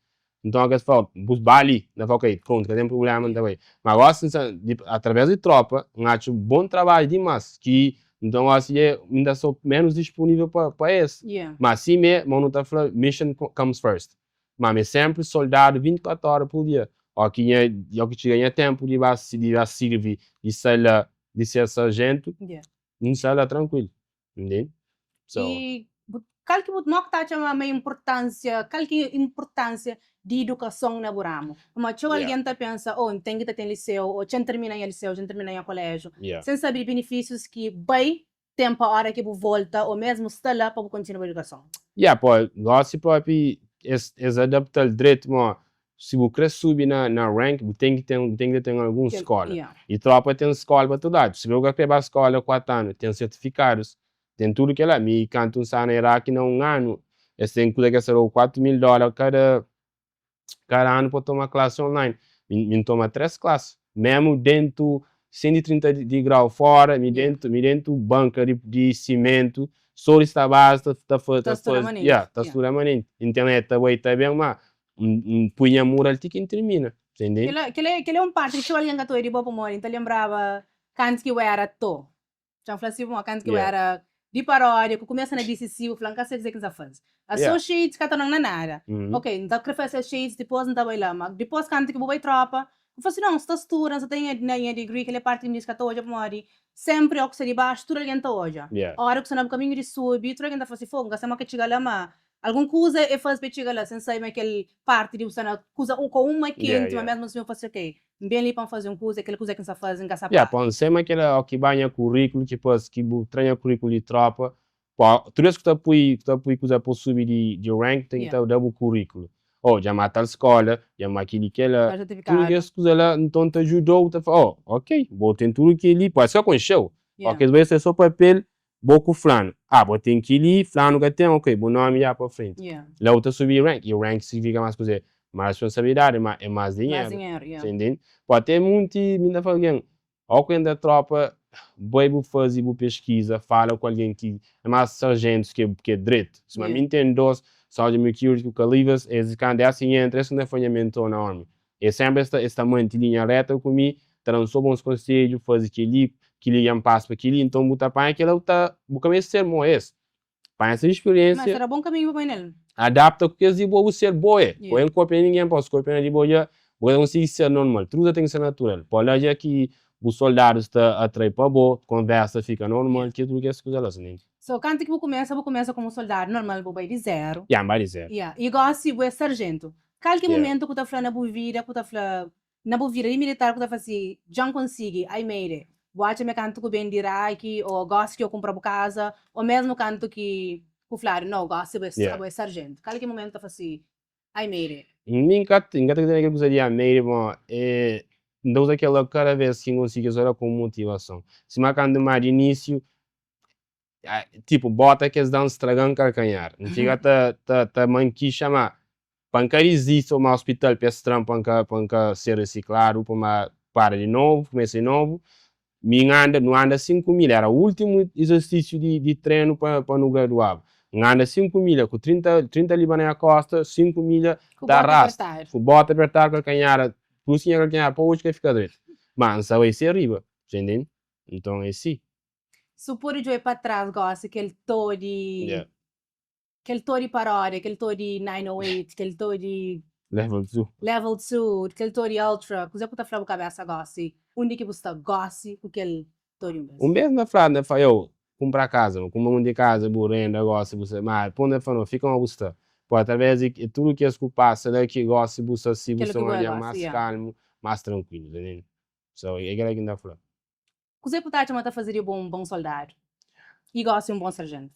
nton kes fla, bu ba li, N ta fla, ok, prontu, ka ten prublema N ta bai. Ma gosi N sta, atraves di tropa, N atxa bon trabadju dimas ki Nton gosi dja mi ta sta menus dispunivel pa es. Ma simé, ma nu ta fla mission comes first. Ma mi é sempri soldadu 24 ora pur dia. O ki nha, o ki txiga nha tempu di ba di ba sirvi, di sai la, di ser sargentu, N sai la trankuilu. Ntende? So. I bu, kal ki bu, mo ki ta atxa ma inpurtansia, kal ki inpurtansia di idukason na bu ramu? Pamodi txeu algen ta pensa, oh, N ten ki ta ten liseu, ô txa N tirmina nha liseu, txa N tirmina nha koléjiu, sen sabe di binifísius ki bai ten pa óra ki bu volta ô mésmu sta la pa bu kontinua bu idukason. Yeah, pô, gósi própi es, es adapta-l dretu, ma si bu krê subi na, na rank, bu ten ki ten, bu ten ki ta ten algun skóla. I trópa ten skóla pa tudu ladu. Si bu ka krê ba skóla kuatu anu, ten sertifikadus, ten tudu kel-la. Mi, kantu N sta na Iraki na un anu, es ten kuza ki es ta da-u 4 mil dólar kada kada anu pa toma klasi online. Mi N toma 3 klasi, memu dentu 130 di grau fora, mi dentu mi dentu banka di simentu, so di sta base ta ta ta Ta studa manenti. Yeah, ta studa manenti. Internet ta bai ta ben, ma N pui nha mural ti ki N tirmina, ntende? Kel-la kel-la é un parti ki txeu algen ka ta obi di bo pamodi N ta lenbraba kantu ki bu éra to. Txeu fla si bo, kantu ki bu éra di paródia, ku kumesa na BCC, bu fla, N ka sabe kuzê ki N sa faze. Associates ka ta da-m na nada. Ok, N ta kre faze associates, dipôs N ta bai la. Ma dipôs kantu ki bu bai trópa, bu fla si, non, N sta studa, N sta ten nha nha degree, kel-la é parti ki N diz ka ta odja pamodi sénpri óki sta di baxu, tudu algen ta odja. Óra ki sta na bu kaminhu di subi, tudu algen ta fla si, fogu, N ka sabe modi ki txiga la, ma algun kuza e faze pa e txiga la, sen sabe ma kel parti di bu sta na kuza ku uma kenti, ma mesmu asin bu fla si, ok, N ben li pa N faze un kuza, kel kuza ki N sta faze N ka sa para. Pa N sai ma kel-la, ó ki ba nha kuríkulu, ki pas ki bu tra nha kuríkulu di trópa, pa tudu bes ku ta pui, ku ta pui kuza pa subi di di rank, ten ki ta da bu kuríkulu. Ó, dja ma tal skóla, dja ma kel-li, kel-la, tudu kes kuza la, nton ta djuda-u, ta fla, ó, ok, bo ten tudu kel-li, pode ser ka konxe-u, ó kes bai ser so papel, Bo ku flanu, ah bo ten kili, flanu ka ten, ok, bu nomi ya pa frenti. La bu ta subi rank, i rank signifika mas kuze? Mas responsabilidadi, ma e mas dinheru. Sa intende? Pode ten munti, mi ta fla algen, ó ku entra tropa, bai bu fazi bu peskiza, fala ku algen ki e mas sarjentus ki e dretu. Sima mi ten dos, Sergeant Mercurius ku Calivas, es kantu es ki entra, es ki ta fla nha mentor na army. Es senpri es ta es ta manti linha reta ku mi, ta da-m so bons konsedju, faze kel-li, kel-li dja N pasa pa kel-li, nton bu ta panha kel-la bu ta bu ka meste ser mo es. Panha ses Mas spiriénsia, ta da bon kaminhu pa bai nel. adapta ku kes di bo, bu ser bo é. Bo N kopia ningen, pa bu kopia na di bo dja bu ka ta konsigi ser normal. Tudu kuza ten ki ser natural. Pa la dja ki bu soldadus ta atrai pa bo, konversa fika normal, ki tudu kes kuza la. So, kantu ki bu kumesa, bu kumesa komu soldadu normal, bu bai di zeru. Ya, N bai di zeru. Ya, i gosi bu é sarjentu. Kal ki momentu ku ta fla na bu vida ku ta fla na bu vida di militar ku ta fla si, Dja N konsigi, I made it? Bu atxa ma é kantu ku ben di Iraki ô gosi ki ô kunpra bu kaza ô mesmu kantu ki ku fladu no, gosi bu é bu é sarjentu? Kal ki momentu ku ta fla si, I made it? Mi N ka N ka ta kridita na kel kuza di I made it, bon, é N ta uza kel-la kada bes ki N konsigi, es ora komu motivason. Sima kantu N ba di inisiu, Tipo, bota ki es da-m straga-m kalkanhar. N fika ta, ta, ta mankixa ma pa N ka dizisti ô ma ospital pa es tra-m pa N ka, pa N ka ser risikladu, pa ma para di novu, kumesa di novu. Mi N anda, nu anda 5 milha, era últimu izersísiu di, di trenu pa, pa nu graduaba. N anda 5 milha ku 30, 30 liba na nha kósta, 5 milha Ku ta bota rasta, apertadu. ku bota apertadu, kalkanhar, plus ki nha kalkanhar pa oji ka fika dretu. Ma N sa bai se riba, sa intende? Nton é si. Su pode djobe pa tras gosi kel to di kel to di paródia, kel to di 908, kel to di Level 2. Level 2, kel to di Ultra, kuzê ku ta fla bu kabesa gosi? Undi ki bu sta gosi ku kel to di un bes? Un bes na fla, na fla, yo, kunpra kaza, ma kunpra munti kaza, bu renda gosi, bu sta, ma pon na fla, no, fika ma bu sta. Po através di tudu kes ku pasa la ki gosi bu sta si, bu Kel sta ki un bu é algen gosi, mas yeah. kalmu, mas trankuilu, ta ntende? So, é kel-la ki N ta fla. Kuzê ku ta atxa ma ta faze di bo un bon soldadu? I gosi un bon sarjentu?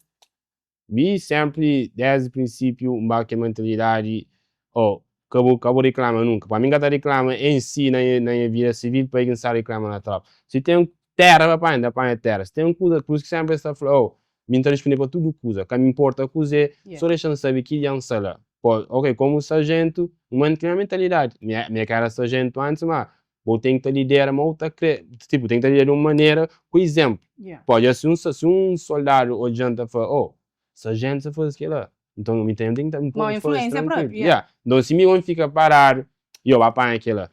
Mi sempri desdi prinsipiu N ba kel mentalidadi oh ka bu ka bu riklama nunka pa mi N ka ta riklama en si na nha na nha vida sivil pa ki N sta riklama na tropa si ten tera pa panha N ta panha tera si ten kuza pur isu ki sempri es ta fla oh mi N ta risponde pa tudu kuza ka mi nporta kuze so dexa-m sabe ki dia N sta la po ok komu sarjentu N mante nha mentalidadi mi mi ka era sarjentu antis ma Bo ten ki ta lidera ma bu ta kre, tipo, ten ki ta lidera di un manera ku izénplu. Pode si un si un soldadu odja-m ta fla, oh, sarjentu sta faze kel-la, nton mi tanbe ten ki ta, N pode faze trankuilu. Yeah. Nton si mi N fika paradu, yo, ba panha kel-la.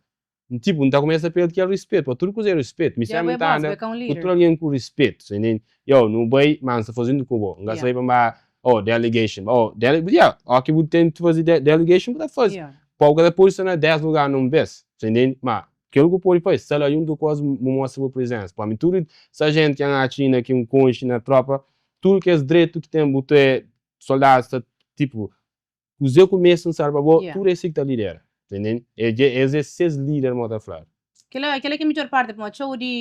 Tipo, N ta kumesa perde kel rispetu, pa tudu kuza é rispetu. Mi sénpri N ta anda ku tudu algen ku rispetu, sa intende? Yo, nu bai, ma N sta faze juntu ku bo. N ka sta bai pa N ba, oh, delegation, oh, dele, yeah, óki bu ten ki faze delegation bu ta faze. Pa bu ka ta pode sta na 10 lugar na un bes, sa intende? Ma kel ku pode faze, sta la juntu ku es, bu mostra bu prizensa. Pamodi tudu sarjentu ki N atxa inda ki N konxe na tropa, tudu kes dretu ki ten, bu ta soldadus ta tipu, kuzê ku meste N sabe pa bo, tudu es si ki ta lidera, sa intende? Es é ses lider, mo ta fladu. Kela kela ki é midjor parti, pamodi txeu di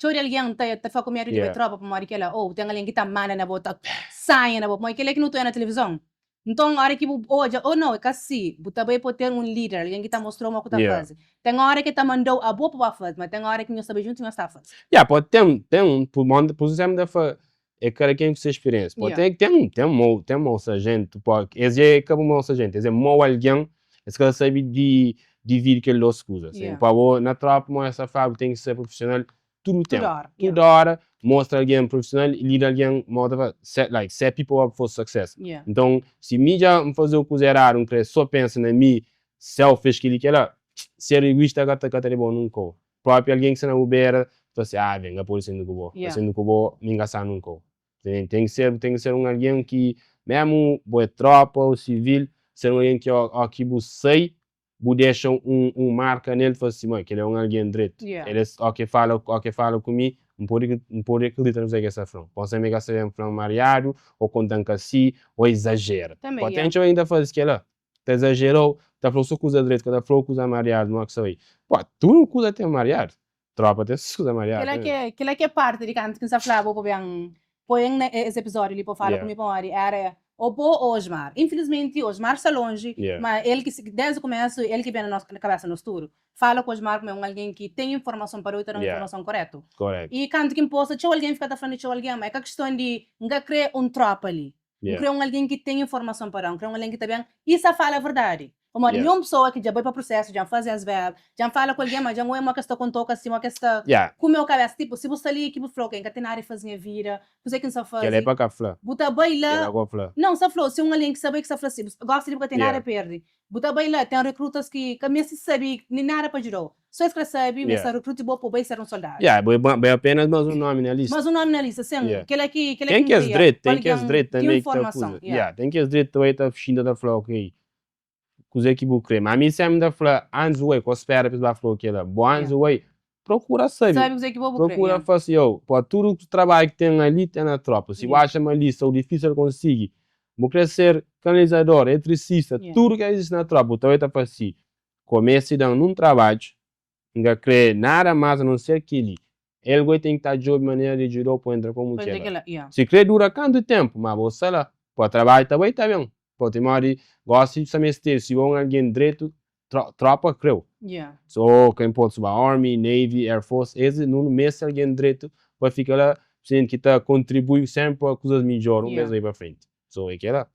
Txeu di algen ta ta fika ku medu di bai tropa pamodi kela, oh ten algen ki ta manda na bo, ta sanha na bo, pamodi kela ki nu ta oja na tilivizon. Nton ora ki bu odja, oh no, é ka si, bu ta bai pa ten un lider, algen ki ta mostrau mo ku ta faze. Ten ora ki ta mandau abo pa ba faze, ma ten ora ki nhos ta bai juntu nhos ta faze. Yeah, pode ten, ten, pur izemplu, ta fla, é kada ken ku se spiriensia. Pode ten, ten, ten mau, ten mau sarjentu, pode, es é ka bu mau sarjentu, es é mau algen, es ka ta sabe di dividi kel dos kuza. Yeah. Pa bo na tropa, mo es ta fla, bu ten ki ser profissional tudu tempu. Tudu ora. Tudu ora, mostra algen profissional i lida algen, mo ta fla, set, like, set people up for success. Yeah. Nton, si mi dja N faze-u kuza eradu, N kre so pensa na mi, selfish, kili kela, ser egoista ka ta, ka ta leba-u nunka. Propi algen ki sta na bu bera fla si, ah, ben, N ka pode senta ku bo. N ta senta ku bo, mi N ka sta nunka. Ten ki ser, ten ki ser un algen ki, memu bo é tropa o sivil, ser un algen ki ó ki bu sai, bu dexa un un marka nel, fla si, ma kel é un algen dretu. El é, ó ki fala, ó ki fala ku mi, N pode, N pode akredita na kuzê ki el sta fla-m. Pode ser ma el ka sta ben fla-m mariadu, o konta-m ka si, o izajera. Pode ten txeu algen ki ta faze kel-la. Ta exajerou, ta flau so kuza dretu, ka ta flau kuza mariadu, mo ki sta bai. Pó, tudu kuza ten mariadu. Tropa ten ses kuza mariadu Kela ke, kela ke parti di kantu ki N sta fla bo pa ben poi-m na es episódiu li pa fala ku mi pamodi era o bo o Osmar. Infilismenti Osmar sta lonji, ma el ki, desdi kumesu el ki ben na nos na kabesa nos tudu. Fala ku Osmar kuma é un algen ki ten informason pa da-u i ta da-u informason koretu. I kantu ki N posta txeu algen fika ta fla-m di txeu algen, ma é ka kiston di N ka kre un tropa li. N kre un algen ki ten informason pa da-m, N kre un algen ki ta ben i sa fala verdadi. Pamodi mi é un pesoa ki dja bai pa prusesu, dja N faze SVR, dja N fala ku algen, ma dja N oia mo kes ta konta-u ka si, mo kes ta kume-u kabesa. Tipu, si bu sta li ki bu fla, ok, N ka ten nada di faze nha vida, kuzê ki N sa faze? Kel-la é pa ka fla. Bu ta bai la. Kel-la ka fla. Nau, N sa fla-u, si un algen ki sa bai ki sa fla si, bu gosi li bu ka ten nada perde. Bu ta bai la, ten rekrutas ki ka meste sabe nen nada pa djuda-u. So es kre sabe ma es ta rekruti bo pa bu bai ser un soldadu. Yeah, bo é apenas mas un nomi na lista. Mas un nomi na lista, sin. Yeah. Kela ki, kela ki Ten N kes kria, dretu, pa ten kes algen dretu di tanbe ki ta informason. kuza. Yeah. Yeah, ten kes dretu ta bai ta xinta ta fla, ok, kuze ki bu kre. Ma ami senpri N ta fla, antis bu bai, ka bu spera pa es ba fla-u kela. Bo antis bu bai, prokura sabe. Sabe kuze ki bo bu kre, Prokura yeah. fla si, yo, pa tudu trabadju ki ten ali, ten na tropa. Si bu Yeah. atxa ma li sta difisil konsigi, bu kre ser kanalizador, eletricista, Yeah. tudu ki izisti na tropa, bu ta bai ta fla si, Komesa i da-m nun trabadju, N ka krê nada más a non ser kel-li. El goi ten ki ta djobe manera di djuda-u pa entra komu kel-la. Si krê dura kantu ténpu, má bo sta la. Pa trabadju ta bai ta ben. Pamodi gósi sta mestedu, si bo é un algen dretu, trópa krê-u. So, ka inporta si bo é Army, Navy, Air Force, es nu meste algen dretu pa fika la, ki ta kontribui sénpri pa kuzas midjóra un bês bai pa frenti. So é kela.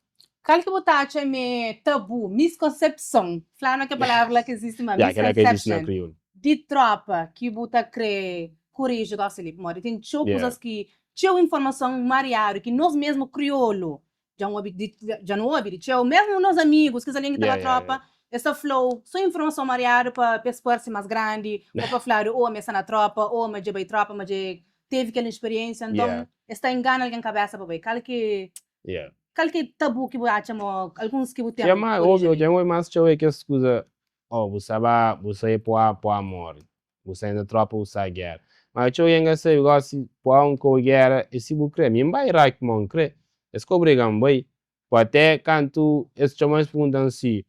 Kal ki bu ta atxa ma é tabu, miskonsepson, fla ma kel palavra la ka izisti ma Ya, kela ka izisti na misconception kriolu. di tropa ki bu ta kre koriji gosi li? Pamodi ten txeu Yeah. kuzas ki, txeu informason mariadu ki nos mesmu kriolu dja N obi di, dja nu obi di txeu, mesmu nos amigus, kes algen ki ta Yeah, ba yeah, tropa, yeah. es ta fla-u so informason mariadu pa pa es parse mas grandi, ô pa fladu, ô ma es sta na tropa, ô ma dja bai tropa, ma dja tevi kel insperiensia, nton Yeah. es ta ingana algen kabesa pa bai. Kal ki Yeah. kal ki tabu ki bu atxa mo alguns ki bu ten Ke ma oriji obi, li? ke obi mas txeu é kes kuza, oh bu sa ba, bu sai pua, pua morre, bu sai na tropa, bu sai gera. Ma txeu algen ka sabe, gosi pua un kau gera é si bu kre. Mi N bai Iraki pamodi N kre, es ka obriga-m bai. Po até kantu es txoma-m es pergunta-m si,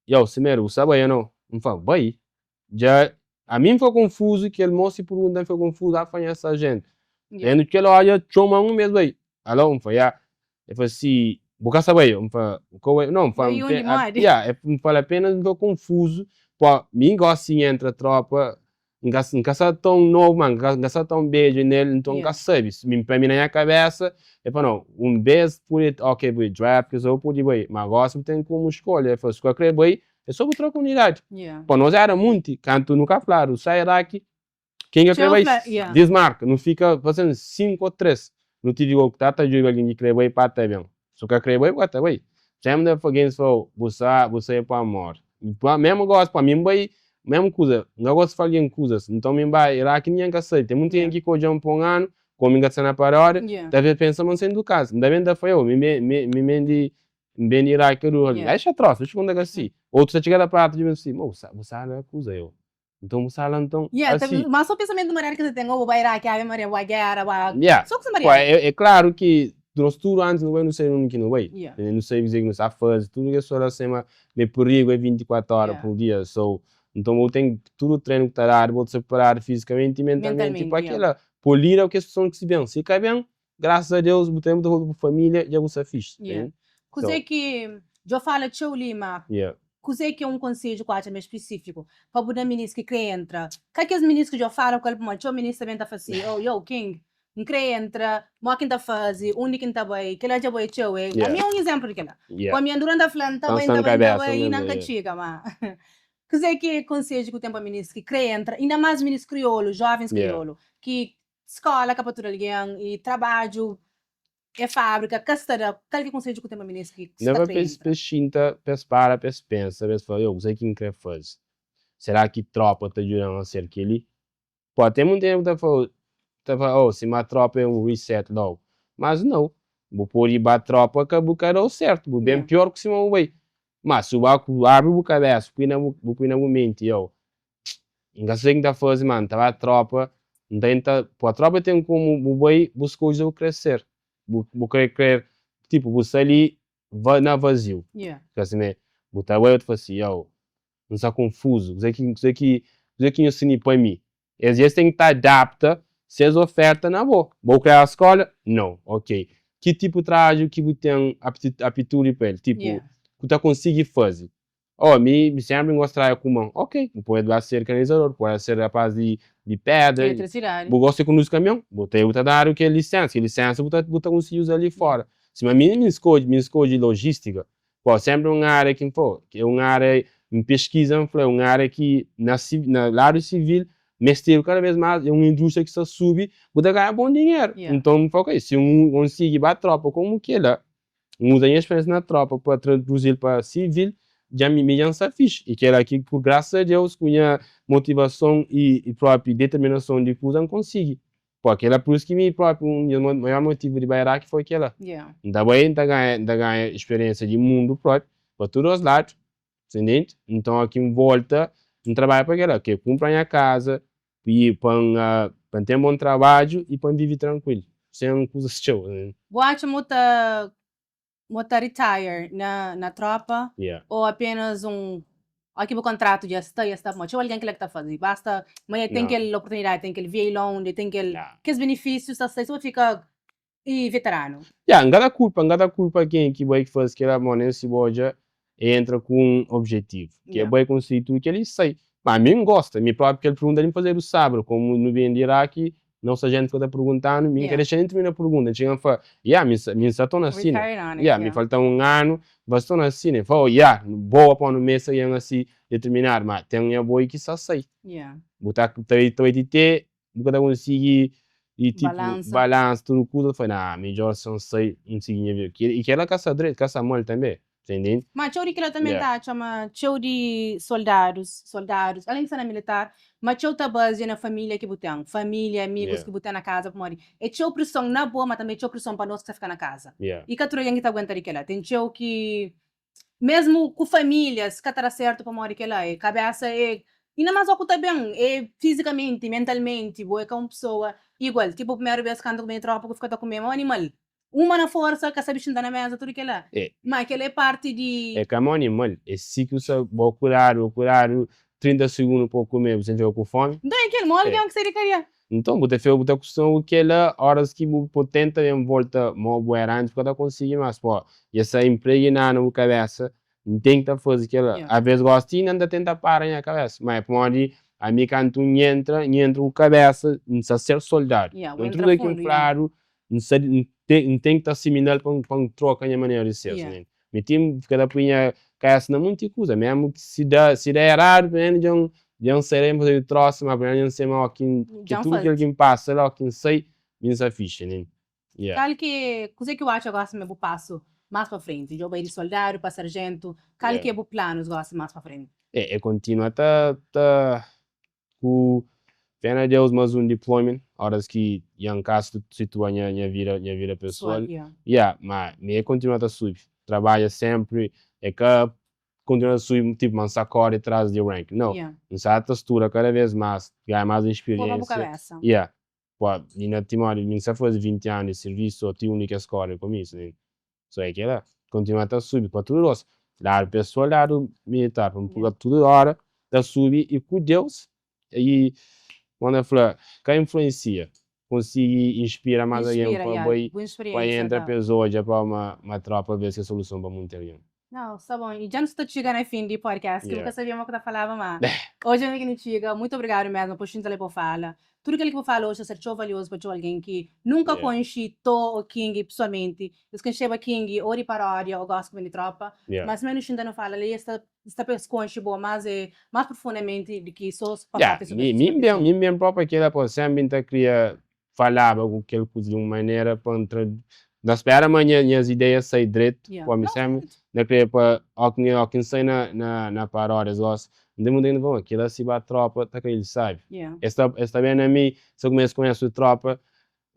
Yow, Semedo, bu sa bai o nau? N fla, Bai. Dja, ami N fika konfuzu, kel mos ki pergunta-m fika konfuzu, a fla nha sarjentu. Dentu kel odja txoma un bes bai. Alo, N fla, ya. El fla si, bu ka sta bai? N fla, ka bai. No, N fla, Bai undi, modi? Ya, N fla apenas N fika konfuzu, po mi gosi N entra tropa, N ka N ka sta ton novu ma N ka sta ton bedju nel, nton N ka sabi. Mi pa mi na nha kabesa, el fla, no, un bes pudi, ok, bu draft kes otu pudi bai, ma gosi bu ten komu skolha. El fla, si bu ka kre bai, é so bu troka unidadi. Po nos era munti, kantu nu ka fladu, sai daki, Ken ka kre bai, dismarka. Nu fika fasen 5 o 3. Nu tivi gol ku ta ta djobe algen ki kre bai pa ta ben. Su ka kre bai, bu ka ta bai. Sempre ta fla gens fla, bu sa, bu sai pa amor. Memu gosi, pa mi N bai, memu kuza. N ka gosta fla algen kuzas. Nton mi N bai Iraki ningen ka sabe. Ten munti gen ki ka odja-m pa un anu, komu mi N ka ta sta na paródia, ta pensa ma N sai di kaza. N ta ben ta fla, yo, mi mi ben di N ben di Iraki ka dura. Dexa trosa, dexa konta ka si. Otus ta txiga ta prata djobe-m si, ma bu sa, bu sa la kuza, yo. Nton bu sala nton Yeah, asi. Ma so pensamentu mariadu ki ta ten, oh bu bai Iraki, ave Maria, bu bai gera, bu bai. Yeah. So kusa Pô, mariadu. é klaru ki nos tudu antis nu bai nu sabe undi ki nu bai. Yeah. Nu sabe kuzê ki nu sta faze, tudu kes fala sin ma ma é perigu é 24 ora Yeah. pur dia. So, nton bu ten tudu trenu ki ta dadu, bu ta sta preparadu fizikamenti i mentalmenti Mentalmenti, pa yeah. kila. Pa lida ku kes situason ki si ben. Si ka ben, grasas a Deus bu ten bu ta volta bu familia dja bu sta fixi. Yeah. Entende? Kuzê So, ki djo fala txeu li ma yeah. Kuzê ki é un konsedju ku atxa ma é spisífiku pa bu da minis ki krê entra? Ka kes minis ki dja fala ku el pamodi txeu minis ta ben ta fla si, Oh, yo, King, N krê entra, mó ki N ta faze, undi ki N ta bai? Kel-la dja bo é txeu, é. Yeah. Ami é un izénplu di kel-la. Yeah. Ku ami N dura N ta fla, N ta bai, Tansa N ta na bai, N ta kabésa bai, inda mésmu, N ka yeah. txiga. Má, kuzê ki é konsedju ki bu ten pa minis ki krê entra, inda más minis kriolu, jóvens Yeah. kriolu, ki skóla ka pa tudu algen i trabadju É fábrika ka sta da. Kal ki é konsedju ku ten pa minis ki sta Leba kre pa es entra? xinta, pa es para, pa es pensa, pa es fla, yo, kuzê ki N kre faze? Será ki tropa ta djuda-m a ser kel-li? Pode ten monti algen ki ta fla, ta fla, oh, sima tropa é un reset logu. Mas nau, bu pode ba tropa ka bu ka da-u sertu, bu ben pior ku sima bu bai. Mas si bu ba ku abri bu kabesa, bu pui na bu, bu pui na bu menti, yo, N ka sabe ki N ta faze, ma N ta ba tropa, N ta tenta, pô tropa ten komu bu bai bu skodje bu kre ser, bu bu kre kre, tipu bu sta li va na vaziu, fla si bu ta bai bu ta fla si, yow, N sta konfuzu, kuze ki kuze ki kuze ki nhos tene pa mi? Es es ten ki ta adapta ses oferta na bo, bo bu kre ba skola? No, ok, ki tipu trabadju ki bu ten aptitudi pa el, tipu ku ta konsigi faze? Oh, mi mi sempri N gosta trabadja ku mon. Ok, bu pode ba ser kanalizador, bu pode ser rapaz di di pedra. Eletrisidadi. Bu gosta di konduzi kamion, bu ta bu ta dadu kel lisensa, kel lisensa bu ta bu ta konsigi uza li fora. Sima mi, mi skodje mi skodje lojistika, po sempri un aria ki N fla, é un aria, N peskiza N fla, é un aria ki na na ladu sivil mestedu kada bes mas, é un industria ki sta subi, bu ta ganha bon dinheru. Nton N fla, ok, si N konsigi ba tropa komu kila, N uza nha speriensia na tropa pa traduzi-l pa sivil, dja mi mi dja N sta fixi. I kel-la ki, ku grasas a Deus, ku nha motivason i propi determinason di kuza, N konsigi. Pô, kel-la pur isu ki mi propi un di nhas maior motivu di bai Iraki foi kel-la. N ta bai, N ta ganha, N ta ganha speriensia di mundu propi, pa tudu os ladu, ntende? Nton, óki N volta, N trabadja pa kel-la, ki é kunpra nha kaza, I pa N pa N ten bon trabadju i pa N vive trankuilu, sen kuzas txeu. Bu atxa ma bu ta ma bu ta retire na na tropa Yeah. o apenas un o ki bu kontratu dja sta dja sta pamodi txeu algen kila ki ta faze basta ma e ten Não. kel oportunidadi ten kel VA loan e ten kel Não. kes benefisius ta sta i so bu fika I veteranu. Ya, N ka ta kulpa, N ka ta kulpa ken ki bai ki faze kel amor, nen si bo odja e entra ku un objetivu, ki e bai konsigi tudu kel i sai. Ma mi N gosta, mi propi kel pergunta li N fazedu sabadu, komu nu ben di Iraki, nos sarjentu fika ta perguntanu, mi N ka dexa nen tirmina pergunta, N txiga N fla, ya, mi mi N sa torna sina, ya, mi falta un anu, N fla, sta torna sina, e fla, oh ya, boa pa nu meste algen asi determinadu, ma ten nha boi ki sa sai, bu ta ta bai ti te bu ka ta konsigi i tipu Balansa. balansa tudu kuza, fla nah midjor si N sai N sigi nha vida, i kela ka sta dretu, ka sta mal tanbe, ta intende? Ma txeu di kila tanbe N Yeah. ta atxa ma txeu di soldadus, soldadus, alén ki sta na militar, ma txeu ta bazia na família ki bu ten, família, amigus Yeah. ki bu ten na kaza, pamodi é txeu prison na bo, ma tanbe é txeu prison pa nos ki sta fika na kaza. Yeah. I ka tudu algen ki ta aguenta di kila, ten txeu ki Mesmu ku familias ka ta da sertu pamodi kela e kabesa e inda mas oku ta ben e fizikamenti mentalmenti bo e ka un pesoa igual tipo primeru bes kantu ku ben di tropa ku fika ta kume ma animal uma na forsa ka sabi xinta na mesa tudu kela ma kela e parti di. E ka ma animal e si ku sa bo kuradu bo kuradu 30 segundu pa bo kume bu ta fika ku fomi. Nton e kel mo algen ki sai di kadia. Nton, bu ta fla, bu ta kustuma ku kel-la, óras ki bu bu tenta ben volta ma bu éra antis, bu ka ta konsigi más. Pô, dja sta inpregnadu na bu kabésa, N ten ki ta faze kel-la. Avês gósi ti inda N ta tenta para nha kabésa, má é pamodi ami kantu N entra, N entra ku kabésa, N sta ser soldadu. Nton, tudu ki N fladu, N sta N ten ki ta asimila-l pa N troka nha manera di ser. Mi ti N fika ta pui nha kabésa na monti kuza, mésmu ki si da si da eradu, pelu ménus dja N dja N sai la, dja N faze trósa, má pelu ménus dja N sai ma óki ki tudu kel ki N pasa la, óki N sai, mi N sta fixe. Yeah. Kal ki é, kuzê ki bu atxa gosi ma é bu pasu más pa frenti? Dja bu bai di soldadu pa sarjentu, kal ki é bu planus gosi más pa frenti? É, é kontinua ta ta ku fé na Deus más un deployment óras ki dja N ka situa nha nha vida nha vida pesoal. Yeah. Yeah, ma mi é kontinua ta subi, trabadja sénpri, é ka kontinua ta subi tipo ma N sa kóre tras di rank, nau, Yeah. N sa ta studa kada vez más, ganha más Forma bu inspiriénsia, kabésa. yeah. Pua, mi na Timótiu, mi N sa faze 20 anu di sirvisu, so ti undi ki es kóre ku mi, so é kel-la, kontinua ta subi pa tudu dos ladu pesoal, ladu militar, pa N purga tudu óra ta subi i ku Deus i kómu ta fla, ka influensia, konsigi inspira más algen pa bai, pa entra, pa es odja pa ma trópa vê se soluson pa monti algen. Nau, sta bon. I dja nu sta txiga na fin di podcast ki bu ka sabia ma ku ta falaba ma oji ami ki nu txiga. Muitu obrigadu mesmu pa xinta li pa bu fala. Tudu kel ki bu fala oji ta ser txeu valiozu pa txeu algen ki nunka konxi To o King pesoalmenti. Es konxeba King o di paródia o gosi ku ben di tropa. Ma sima nu xinta nu fala li es ta sta pa es konxi bo mas e mas profundamenti di ki so pa papia sobri Mi N ben mi N ben propi kila pa senpri N ta kria falaba ku kel kuza di un manera pa N tra N ta spera ma nha nhas ideia sai dretu Yeah. pa mi Não, senpri N ta kre pa o ki o ki N sai na na na paródias gosi N ten muita gente fla ma kila si ba tropa ta kre el sabi Yeah. es ta es ta ben na mi sa kuma es konhese tropa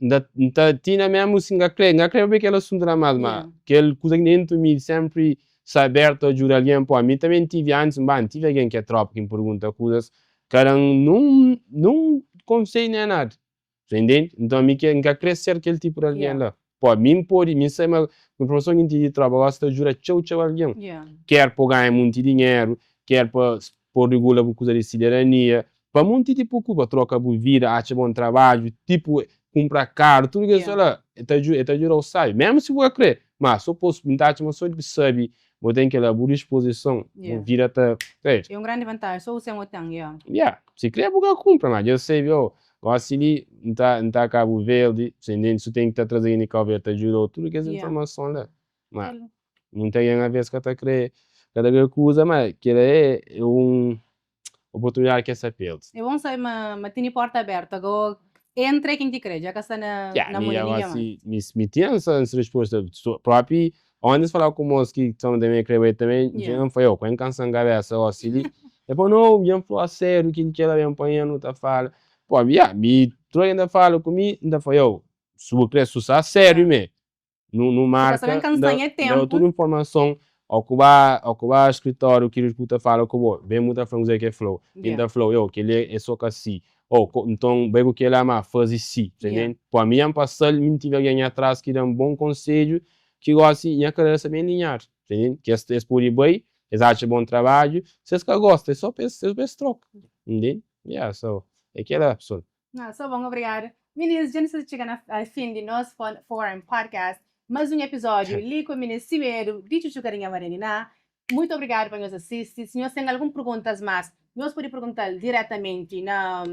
N ta N ta tina mesmu si N ka kre N ka kre papia kel asuntu la mas ma Yeah. kel kuza ki dentu mi senpri sta abertu a djuda algen po ami tanbe N tivi antis N ba N tivi algen ki é tropa ki N pergunta kuzas Ka da-m nun nun konsedju nen nada. Ta intende? Nton ami ke N ka kre ser kel tipu di algen la. Po, mi N pode, mi N sai ma ku informason ki N tene di tropa gosi ta djuda txeu txeu algen. Ker pa bu ganha munti dinheru, ker pa pa regula bu kuza di sidadania, pa munti tipu ku, pa troka bu vida, atxa bon trabadju, tipu kunpra karu, tudu kes kuza la, e ta e ta djuda-u sabi. Mésmu si bu ka kre, ma so pa N ta atxa ma so di sabi Bo ten kel-la bu dispozison, bu vida ta É un grandi vantaji, so bu sen o ten, yeah. Yeah, si kre bu ka kunpra, ma dja sabe, oh, gosi li N ta N ta Kabu Verdi, sen denti su ten ki ta traze algen di Kabu Verdi ta djuda-u, tudu kes informason la. Ma munti algen aves ka ta kre ka ta kre kuza, ma kel-la é un oportunidadi ki es ta perde. É bon sabe ma ma tene porta abertu, ago entra é ken ki kre, dja ka sta na Ya, na mi mon di ya ningen gosi mas. mi mi tinha essa essa resposta so propi onde es fala ku mos ki são também kre bai também dja N fla yo ku N kansa-m kabesa gosi li el fla no dja N fla sériu kel kel algen panha nu ta fala po ya mi tudu algen ta fala ku mi N ta fla yo si bu kre su sta sériu me Nu nu Su ka sta marka, ben N kansa da nha N da ténpu. tudu informason, ó ku ba ó ku ba skritóriu kilis ku ta fala ku bo, ben bu ta fla-m kuzê ki el fla-u. Mi N Yeah. ta fla-u, yo, kel-li é so ka si. Ô ko nton bai ku kel-la má faze si. Ta Yeah. ntende? Pô ami dja N pasa-l, mi N tive algen nha tras ki da-m bon konsedju ki gósi nha karera sta ben linhadu. Ta ntende? Ki es es pode bai, es atxa bon trabadju, si es ka gosta é so pa es é pa es troka. Ntende? Yeah, so é kel-la, pesoal. Ah, so bon, obrigadu. Minis, dja nu sta txiga na fin di nos Forum Podcast. Mas un episódiu li ku minis Simedu di Txutxu Karinha Maria Niná. Muitu obrigadu pa nhos asisti. Si nhos ten algun perguntas más, nhos pode pergunta-l diretamenti na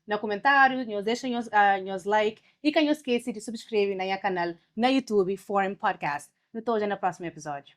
na kumentáriu. Nhos dexa nhos nhos like i ka nhos skese di subskrebe na nha kanal na YouTube Forum Podcast. Nu ta odja na prósimu episódiu.